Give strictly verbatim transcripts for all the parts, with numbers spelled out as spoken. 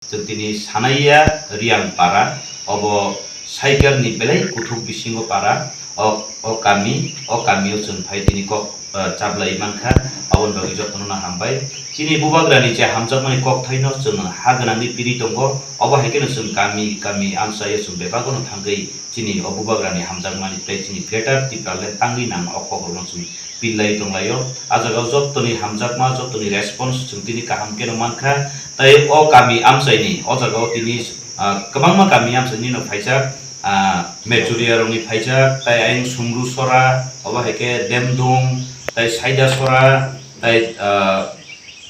Chwng tini sanaiya Riang para, obo Saikarni belai kuthuk bisingo para, o, o kami, o kamio chwng phai tini kok, eh, chaplai mankha, aboni bagwi jotono no hambai. Chini bubagrani je hamjakmani kokthaino chwng ha gwnangwi piri tongo, obo hai kheno chwng kami, kami amchaio chwng bebagono thangwi chini o bubagrani hamjakmani tei chini Greater Tipraland tangwi nang o kokrokno chwng pillai tonglaio. A jaga o jottoni hamjakma, jottoni response chwng tini kaham kheno mankha. Tei o kami amchaini, o jaga o tini, ah, kwbangma kami amchaini no phaijak, ah, Mechuria rokni phaijak, tei ayang Sumru Sora, obo hai khe Demdung, tei Saida Sora, tei, ah,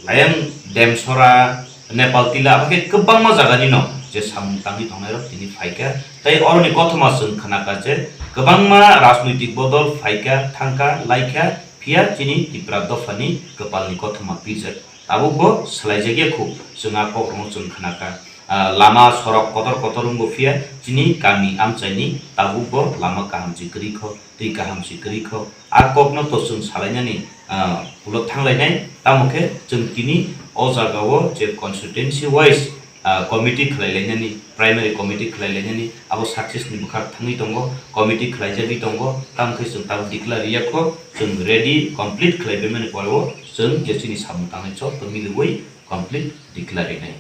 ayang Demsora, Nepal Tila, abo khe kwbangma jaganino je samung tangwi tongnairok tini phaikha. Tei oroni kothoma chwng khnakha je kwbangma rajnoitik bodol phaikha, thangkha, laikha, phiya chini Tipra dophani kwpalni kothoma pirjak. Tabukbo swlaijak ya khu, chwng a kokrokno chwng khnakha. Ah, lama sorok kotor kotor wngbo phiya chini kami amchaini tabukbo lama kaham se kwrwi kho. Twi kaham se kwrwi kho. A kokno to chwng salainani, ah, ulo thanglainai, tamo khe chwng tini o jagao je constituency wise, ah, committee khlailainani, primary committee khlailainani, abo success ni bwkhak thangwi tongo, committee khlaijagwi tongo, tamo khe chwng tabuk declare rwya kho, chwng ready complete khlaibaimani poreo chwng je chini samung tangnai chwng to miliwi complete declare rwnai.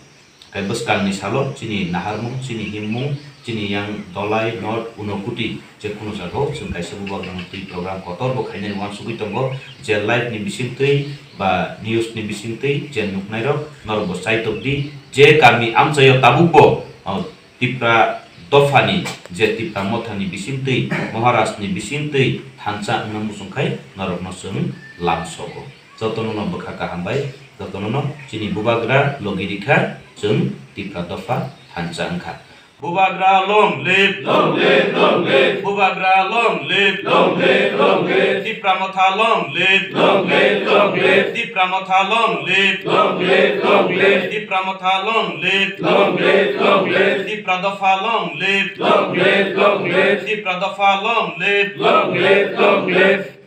Tei bwskangni salo chini naharmung, chini himmung, chini yang Dolai, North, Unokuti, je kunu jagao chwng kaisa bubagrano twi program kotorbo khainani uansugwi tongo, je live ni bisingtwi ba news ni bisingtwi je nuknairok norokbo chaitok di, je kami amchaio tabukbo, o, Tipra dophani, je Tipra mothani bisingtwi, Maharaj ni bisingtwi thansa wngna muchungkhai norokno chwng lamsogo. Jotono no bwkha kaham bai, jotono no chini bubagra logi rikha, chwng Tipra dopha thansa wngkha. Bubagra long live! Long live, long live! Bubagra long live! Long live, long live! Tipra Motha long live! Long live, long live! Tipra Motha long live! Long live, long live! Tipra Motha long live! Long live, long live! Tipra Dopha long live! Long live, long live! Tipra Dopha long live! Long live, long live!